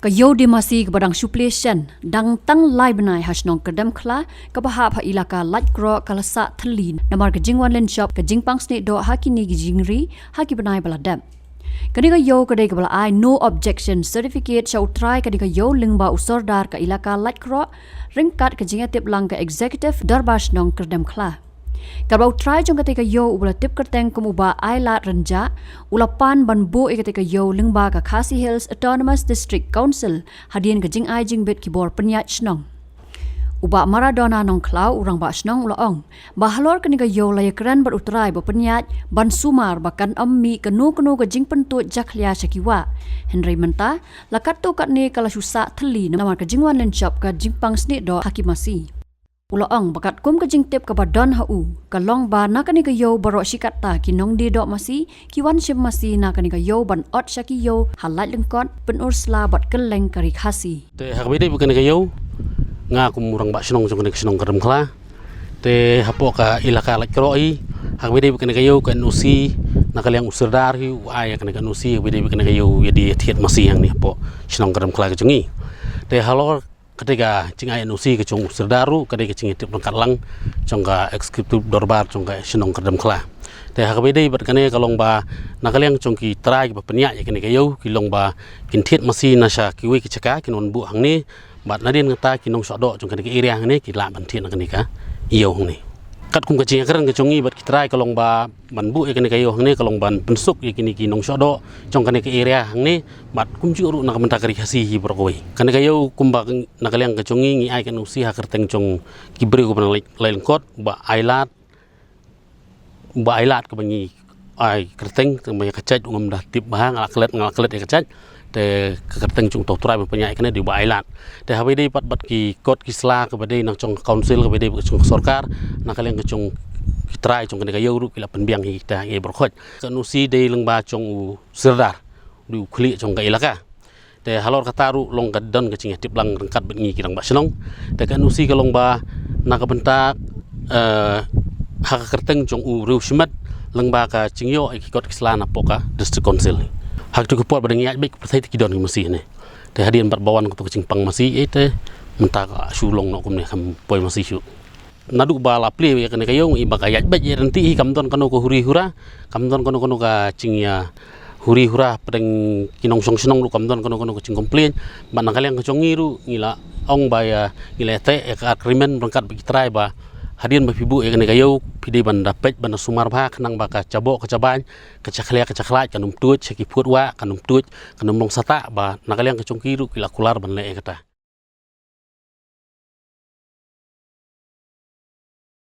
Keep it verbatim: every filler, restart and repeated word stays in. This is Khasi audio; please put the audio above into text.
Ka ïew die masi kaba dang shu plie shen dang tang lai bnai ha shnong Kyrdemkhla kaba hap ha ilaka Laitkroh ka la sah thylli namar ka jingwan lynshop ka jingpang snieh doh ha kine ki jingri ha ki bnai ba la dep. Kane ka ïew ka dei kaba la ai no objection certificate sha u trai kane ka ïew lyngba u sordar ka ilaka Laitkroh ryngkat ka jingïatip lang ka executive dorbar shnong Kyrdemkhla. Katba u trai jong kata ka ïew uba la tip kyrteng kum u Bah Ailad Rynjah u la pan ban buh ïa kata ka ïew lyngba ka Khasi Hills Autonomous District Council hadien ka jingai jingbit ki bor pynïaid shnong. U Bah Maradona Nongkhlaw u rangbah shnong u la ong ba halor kane ka ïew la ïakren bad u trai ba pynïaid ban sumar ba kan ym mih kano kano ka jingpyntuid jakhlia sha ki wah. Hynrei mynta la katto katne ka la shu sah thylli namar ka jingwan lynshop ka jingpang snieh doh ha ki masi. U la ong ba katkum ka jingtip kaba don ha u ka long ba na kane ka ïew baroh shi katta ki nongdie doh masi ki wan shim masi na kane ka ïew ban ot sha ki ïew ha Laitlyngkot, Pynursla bad kylleng ka Ri Khasi. Te ha kaba ïadei bad kane ka ïew, nga kum u rangbah shnong jong kane ka shnong Kyrdemkhla. Te hapoh ka ilaka Laitkroh hi, ha kaba ïadei bad kane ka ïew ka N O C na ka liang u sordar hi u ai ïa kane ka N O C ha kaba ïadei bad kane ka ïew ïa die thied masi hangne hapoh shnong Kyrdemkhla ka jong ngi. Te halor kata ka jingai N O C ka jong u sordar ruh ka dei ka jingïatip ryngkat lang jong ka executive dorbar jong ka shnong Kyrdemkhla. Te ha kaba ïadei bad kane ka long ba na ka liang jong ki trai kiba pynïaid ïa kane ka ïew ki long ba kin thied masi na sha kiwei ki jaka kin wan buh hangne bad nadien kata ki nongshohdoh jong kane ka area hangne ki lah ban thied na kane ka ïew hangne. Katkum ka jingïakren ka jong ngi bad ki trai ka long ba ban buh ïa kane ka ïew hangne ka long ban pynsuk ïa kine ki nongshohdoh jong kane ka area hangne bad kumjuh ruh na ka bynta ka Ri Khasi hi baroh kawei. Kane ka ïew kumba na ka liang ka jong ngi ngi ai ka N O C ha kyrteng jong ki briew kaba na Lai-, Laitlyngkot, Bah Ailad, Bah Ailad kaba ngi ai kyrteng, tang ba ïa ka jait u ngam da tip bha, nga la klet, nga la klet ïa ka jait. Te ka kyrteng jong uta u trai ba pynïaid kane dei u Bah Ailad. Te haba ïadei pat bad ki kot ki sla kaba dei na jong ka council kaba dei bad jong ka sorkar, na ka liang ka jong ki trai jong kane ka ïew ruh ki la pynbiang hi kita ïa baroh. Ka N O C dei lyngba jong u sordar, dei u khlieh jong ka ilaka. Te halor kata ruh long ka don ka jingïatip lang ryngkat bad ngi ki rangbah shnong. Te ka N O C ka long ba na ka bynta, eh, ha ka kyrteng jong u riewshimet lyngba ka jingïoh ïa ki kot ki sla napoh ka District Council. Ha kito ki por ba dang ïaid beit ki pyrthei te ki don ki masi ne. Te hadien bad ba wan kato ka jingpang masi, eh, te mynta ka shu long noh kumne, kam poi masi shuh. Naduh ba la plie ïa kane ka ïew ngi i ba ka ïaid beit ïa lynti hi, kam don kano ka huri hura, kam don kano kano ka jingïa huri hura, pdeng ki nongshong shnong ruh kam don kano kano ka jingcomplain. Bad na ka liang ka jong ngi ruh ngi la ong ba ïa, ngi la teh ïa ka agreement ryngkat bad ki trai ba hadien ba phi buh ïa kane ka ïew phi dei ban da peit ban da sumar bha khnang ba ka jaboh ka jabain, ka jakhlia ka jakhlait kan ym tuid sha ki phuid wah, kan ym tuid, kan ym long satah, ba na ka liang ka jong ki ruh ki la kular ban leh ïa kata.